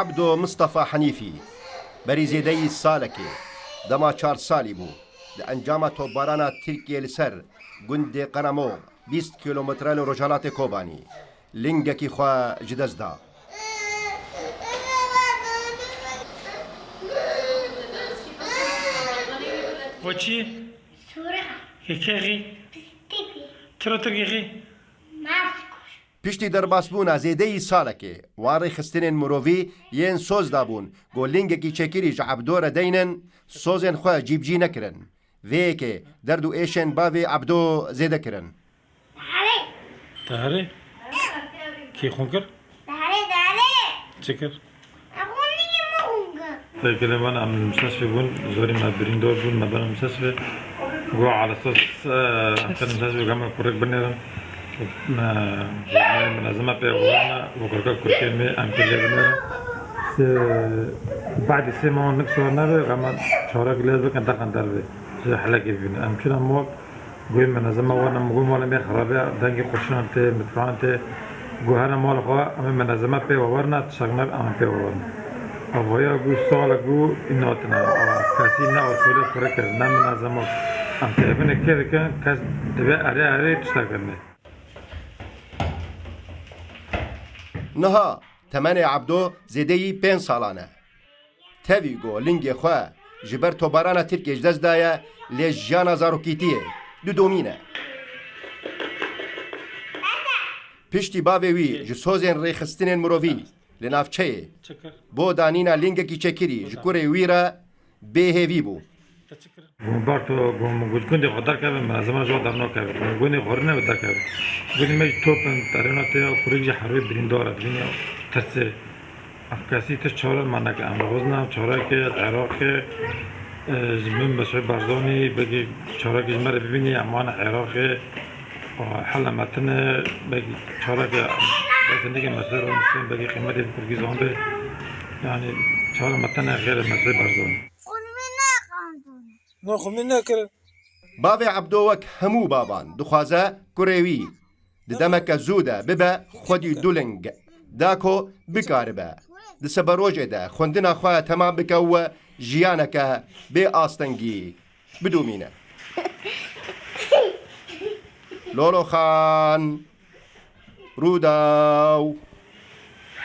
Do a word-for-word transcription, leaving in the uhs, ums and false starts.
Ebdo Mistefa Henîfî, berî zêdeyî salekê, dema çar salî bû, di encama topbarana Tirkiyê li ser gundê Qenamox, bîst kîlometre li rojhelatê Kobanî, lingekî xwe ji dest da. Bo çi? Sura. Yekexî. Pistikî. Çira tu gexî? Mevkur. Piştî derbasbûna zêdeyî salekê, wan rêxistinên mirovî yên soz dabûn, ku lingekî çêkirî ji Ebdo re deynin, sozên xwe cîbicî nekirin. Vê yekê derd û êşên bavê Ebdo zêde kirin. Dare. Dare? Kî xwîn kir? Dare, dare. Çi kir? Pêkirê van em li mistesfê bûn, zorî me birîndor bûn, me bena mistesfê. Got, ala esas, e, em xêr mistesfê, gama kurek binêrin. Me, me, me nezima pê wana, û kurka kurkê me, em pê lê binêrin. Se, badî sê mehan nik sor nebe, gama çarek lê bikin, derxin dervê. Ji helekê bibînin. Em çûna mol, Goyê me nezima wana, min got, mala me xerabe, dengê qurşinan tê, mitfean tê. Got, hene mala xwe, em ê me nezima pê ve werna, tiştek nebe, em pê ve werna. Avaya got, sala got, î natina. Kesî ne asûle kure kir, ne min nezima. Em tevine kê dikin, kes dibe erê erê tiştek kirine. Niha temenê Ebdo zêdeyî pênc salan e. Tevî ku lingê xwe ji ber tobarana Tirkiyê ji dest daye, lê jiyana zarokîtiyê didomîne. Piştî bavê wî ji sozên rêxistinên mirovî li navçeyê bo danîna lingekî çêkirî ji kurê wî re bêhêvî bû. Got, Barto, got, min got, gundê xwe derkeve, min ziman ji we dernakeve. Min gundê xwe rine ve derkeve. Gundê me jî top in, terêna tê ya, kurik jî herwê birîndar e, dibînî tirsê. Ev kesî tişt çare me neke. Em dixwazin em çareke Iraqê, e, ji min Mesûd Barzanî, belkî çareke ji me re bibînî, em wane Iraqê. Hela me tine, belkî çareke, belkî neke Mesûd Barzanî, belkî qîmetê bi kurkî zande. Yani çare me tine xêre Mesûd Barzanî. Na xwe min nekirin. Bavê Ebdo wek hemû bavan dixwaze kurê wî di demeke zû de bibe xwedî duling, da ku bikaribe di siberojê de xwendina xwe temam bike û jiyaneke bê astengî bidomîne. Lolo Xan, Rûdaw.